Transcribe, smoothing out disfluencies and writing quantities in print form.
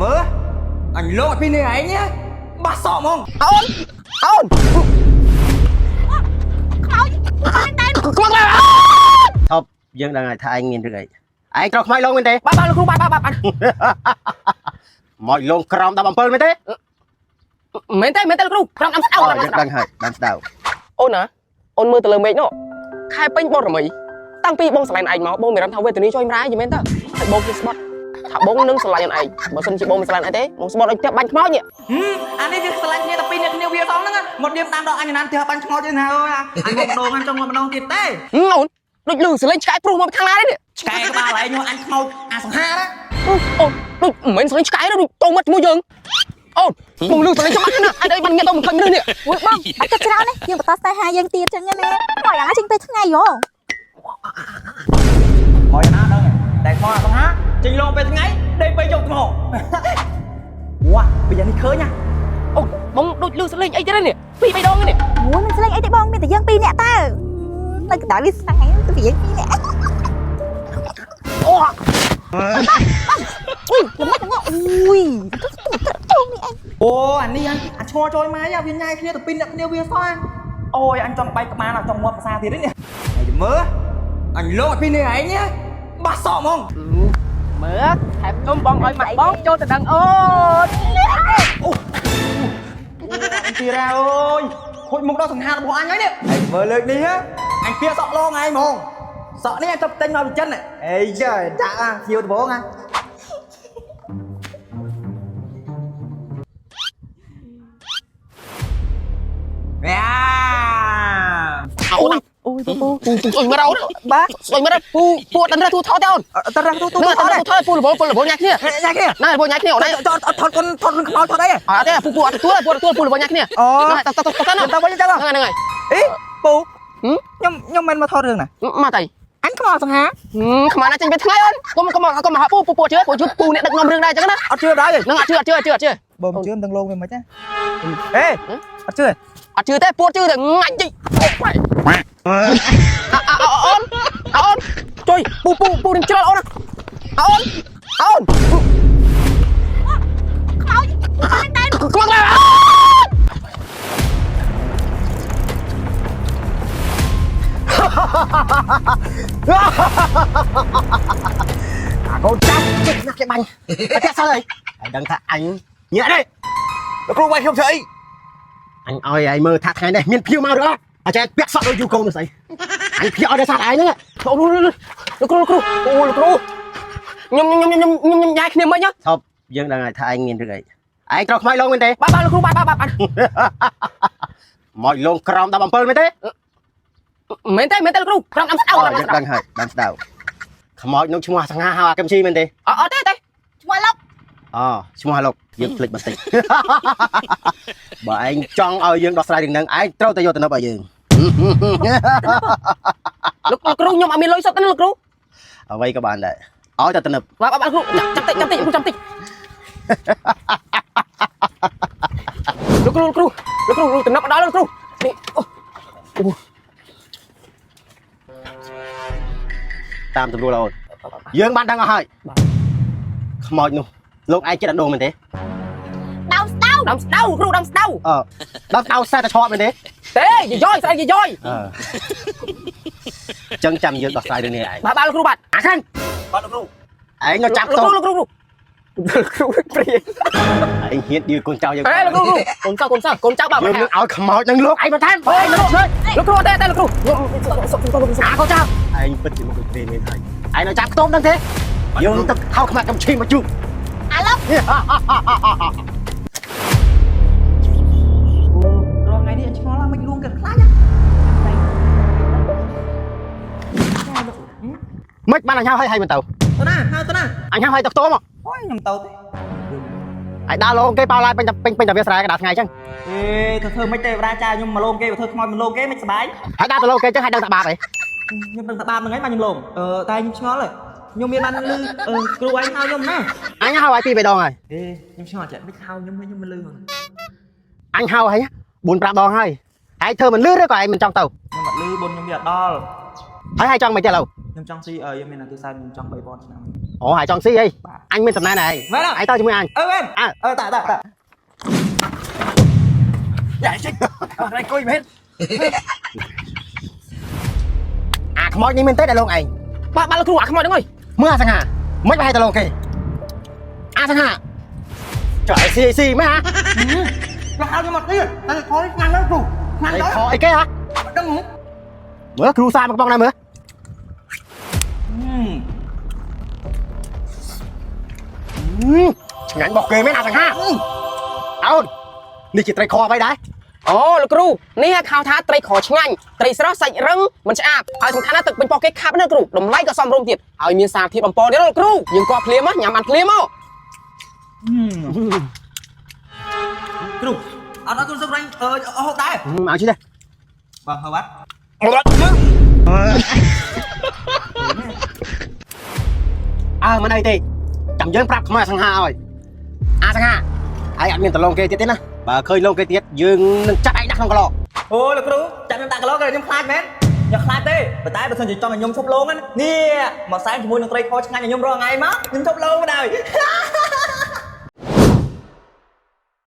មើលអញលោកឲ្យពីនេះឯងណាបាសក់ហ្មង អូនអូន ខ្មោចតែ ខ្មោចឡើយ ថប់យើងដឹងហើយថាឯងមានរឿងអីឯងត្រូវខ្មោចលងមែនទេ បាទបាទលោកគ្រូបាទបាទបាទ មកលងក្រោម17មែនទេ មែនទេមែនទេលោកគ្រូក្រំដាំស្ដៅ អូយើងដឹងហើយដាំស្ដៅ អូនណាអូនមើលទៅលើមេឃនោះខែពេញបរមីតាំងពីបងស្រឡាញ់ឯងមកបងមានអារម្មណ៍ថាវេទនីជួយម្រាយយមែនតើហើយបងគឺស្បត់ថាបងនឹងស្រឡាញ់អូនឯងបើសិនជាបងមិនស្រឡាញ់ឯងទេបងស្បត់ឲ្យផ្ទះបាញ់ខ្មោចនេះ អានេះវាស្រឡាញ់គ្នាតែពីរនាក់គ្នាវាសងហ្នឹងមកដៀមតាមដល់អញណានផ្ទះបាញ់ខ្មោចទេណាអើយអញមកម្ដងអញចង់មកម្ដងទៀតទេ អូនដូចលឺសលេងឆ្កែព្រុសមកខាងណានេះ ឆ្កែក្បាលឯងអញខ្មោចអាសង្ហាណា អូនដូចមិនមែនសលេងឆ្កែទេដូចតោមាត់ជាមួយយើងអូនបងលឺសលេងច្បាស់ណាស់អត់អីបានងាកទៅមិនឃើញមនុស្សនេះ អូយបងអត់គិតច្រើនទេយើងបន្តស្នេហាយើងទៀតចឹងណាមកយ៉ាងណាចេញពេលថ្ងៃហ៎ មកយ៉ាងណាដឹងតែខ្មោចអាសង្ហាចេញលងពេលថ្ងៃដេកពេលយប់ហ្មងវ៉ាពេលយ៉ាងនេះឃើញណា អូនបងដូចលឺសលេងអីទៀតនេះពីរបីដងនេះ អូយមិនស្លេងអីទេបងមានតែយើងពីរនាក់តើនៅកណ្ដាលវាស្នេហ៍ទៅយើងពីរនាក់ អូ អូយល្មិចហ្នឹងអូយទៅទៅនេះឯង អូអានេះអាឈ្មោះចូលម៉ែវាញ៉ាយគ្នាតែពីរនាក់គ្នាវាសងអូយអញចង់បែកក្បាលចង់ងាប់ភាសាទៀតនេះហើយមើលអញលោកឲ្យពីនេះឯងណាបាសក់ហ្មង មើលថែមទុំបងឲ្យម៉ាក់បងចូលទៅដឹងអូន អញទីរ៉ាអើយខូចមុខដល់សង្ហារបស់អញហើយនេះហើយមើលលើកនេះអញពៀសក់ឡងឯងហ្មងសក់នេះអញទៅទិញមកពីចិនអីចាដាក់ខៀវដំបងណាយ៉ា អូន អូយពូពូ ពូពូអុយមកអូន បាទ ស្អុយមកពូពូអត់ដឹងទូថតទេអូន តរះទូទូ នឹងអត់ ថត ដឹងទូថតពូលវលពូលវលញ៉ាគ្នា ញ៉ាគ្នា ណាលវលញ៉ាគ្នាអូន ថតថតកូនថតខ្មោចថតអី អត់ទេពូពូអត់ទទួលពូអត់ទទួលពូលវលញ៉ាគ្នា អូ តតតតត តើវិញចឹង ហ្នឹងហើយ អីពូខ្ញុំខ្ញុំមិនមកថតរឿងណា មកតៃ អញខ្មោចសង្ហា ខ្មៅណាចេញពេលថ្ងៃអូនកុំកុំកុំមកពូពូពូជឿពូជឿពូអ្នកដឹកនាំរឿងដែរចឹងណា អត់ជឿដល់ទេ នឹងអត់ជឿអត់ជឿអត់ជឿអត់ជឿ បើមិនជឿមិនដឹងលងវាមិនណាអេអត់ជឿ អត់ជឿទេពូជឿតែងាញ់តិចអូនអូនជួយពូពូពូនឹងជ្រុលអូនអូនអូន ខ្មោចតែ ខ្មៅឡើ អាកូនចាប់ចិត្តណាស់គេបាញ់អត់ចាក់សើអីឯងដឹងថាអញញាក់ទេ លោកគ្រូវាយខ្ញុំធ្វើអី អញឲ្យឯងមើលថាថ្ងៃនេះមានភៀវមកឬអត់អាចពាក់សក់ដូចយូកូននោះស្អីអញភៀវឲ្យដោយសារឯងហ្នឹង អូលោកគ្រូលោកគ្រូអូលោកគ្រូខ្ញុំខ្ញុំខ្ញុំខ្ញុំខ្ញុំញ៉ាយគ្នាមិញ ថប់យើងដឹងហើយថាឯងមានរឿងអីឯងត្រូវខ្មោចលងមែនទេ បាទបាទលោកគ្រូបាទបាទបាទ មកលងក្រោម17មែនទេ មែនទេមែនទេលោកគ្រូក្រំដាំស្ដៅ អូយើងដឹងហើយដាំស្ដៅខ្មោចនោះឈ្មោះសង្ហាហៅអាកឹមជីមែនទេ អត់ទេទេ ឈ្មោះលោក អូឈ្មោះលោកយើងភ្លេចបន្តិចបើឯងចង់ឲ្យយើងដោះស្រាយរឿងហ្នឹងឯងត្រូវតែយកទៅនៅឲ្យយើង លោកគ្រូខ្ញុំអត់មានលុយសុទ្ធទេលោកគ្រូ អ្វីក៏បានដែរឲ្យតែទៅនឹប បាទបាទគ្រូចាំតិចចាំតិចគ្រូចាំតិចលោកគ្រូលោកគ្រូលោកគ្រូតំណប់ដល់លោកគ្រូនេះអូ តាមទម្រួលអូនយើងបានដឹងអស់ហើយខ្មោចនោះលោកឯងចិត្តអត់ដូងមែនទេ ដើមស្ដៅ ដាំស្ដៅគ្រូដាំស្ដៅ អឺដល់ដៅខ្សែតែឆក់មែនទេ ទេយយស្អីយយ អឺចឹងចាំយើងដោះស្រាយរឿងនេះឯង បាទបាទលោកគ្រូបាទ អាខាង បាទលោកគ្រូ ឯងនៅចាប់ លោក តោ គ្រូលោកគ្រូលោកគ្រូព្រា ឯងហ៊ានឌីលកូនចៅយើង អេលោកគ្រូកូនចៅកូនចៅកូនចៅបាទ យើងនឹងឲ្យខ្មោចនឹងលោកឯងបន្ថែមឯងនឹងឆ្លើយ លោកគ្រូទេទេលោកគ្រូខ្ញុំសុំសុំសុំសុំ អាកូនចៅឯងពិតជាមកដូចព្រាមែនហើយឯងនៅចាប់ខ្ទមដឹងទេយើងនឹងទឹកថោខ្មាក់កំឈីមកជូ អាឡុក រាល់ថ្ងៃនេះអញឆ្ងល់មិនលួងកើតខ្លាចណា មិនបានអញហៅឲ្យមិនទៅ ទៅណាហៅទៅណា អញហៅឲ្យទឹកខ្ទម អូយខ្ញុំទៅទេ ឯងដើរលោគេប៉ោឡាយពេញពេញពេញតែវាស្រែកណ្ដាលថ្ងៃចឹង អេទៅធ្វើមិនទេបរាចាខ្ញុំមកលងគេបើធ្វើខ្មោចមកលងគេមិនសុបាយ ហើយដើរទៅលោគេចឹងហើយដឹងតែបាបអី ខ្ញុំដឹងតែបាបហ្នឹងឯងមកខ្ញុំលងអឺតែខ្ញុំឆ្ងល់ខ្ញុំមានបានលឺគ្រូឯងហៅខ្ញុំណា អញហៅឲ្យពីរបីដងហើយ អេខ្ញុំឆ្ងល់ចេះមិនហៅខ្ញុំខ្ញុំមិនលឺ អញហៅឲ្យ4 5ដងហើយឯងធ្វើមិនលឺឬក៏ឯងមិនចង់ទៅ ខ្ញុំអត់លឺបុនខ្ញុំវាអត់ដល់ ហើយហើយចង់មិនទេឥឡូវ ខ្ញុំចង់ស៊ីអឺយើងមានអាទិសែនខ្ញុំចង់3000ឆ្នាំ អូហើយចង់ស៊ីអី បាទ អញមានតំណែងឯង មែនទេ ឯងតជាមួយអញ អឺមែន អើ អឺតាតាតាយ៉ាចេញអត់អង្គុយមែន អាខ្មោចនេះមែនទេដែលលោកឯង បាទបាទលោកគ្រូអាខ្មោចហ្នឹងអើយ មើលអាសង្ហាមិនប្រហែលទៅលោកគេអាសង្ហាចុះឯស៊ីស៊ីមែនហ៎ រហៅយកមកទៀតតែខនេះងាំងដល់គ្រូងាំងដល់ អីខអីគេហ៎ ដឹងហ៎ មើលគ្រូសាមកកំប៉ុងណាមើលឆ្ងាញ់របស់គេមែនអាសង្ហាអូននេះជាត្រីខអ្វីដែរ អូលោកគ្រូនេះហៅថាត្រីខឆ្ងាញ់ត្រីស្រស់សាច់រឹងមិនឆ្អាបហើយសំខាន់ណាស់ទឹកពេញពោះគេខាប់ណាស់គ្រូតម្លៃក៏សមរម្យទៀតហើយមានសារធាតុបំពងទៀតលោកគ្រូយើងកោះភ្លាមញ៉ាំបានភ្លាមមក គ្រូអត់អត់គ្រូសុំរាញ់អឺហូបដែរ មកជិះទេ បាទហូបបាត់ អើមិនអីទេចាំយើងប្រាប់ខ្មោចអាសង្ហាឲ្យអាសង្ហាឯងអត់មានតឡងគេទៀតទេណាបើឃើញលងគេទៀតយើងនឹងចាត់ឯងដាក់ក្នុងកន្លក អូលោកគ្រូចាំខ្ញុំដាក់កន្លោគេខ្ញុំខ្លាចមែនខ្ញុំខ្លាចទេប៉ុន្តែបើសិនជាចង់ឲ្យខ្ញុំឈប់លងនេះមកសែនជាមួយនឹងត្រីខឆ្ងាញ់ឲ្យខ្ញុំរាល់ថ្ងៃមកខ្ញុំឈប់លងបណ្ដោយ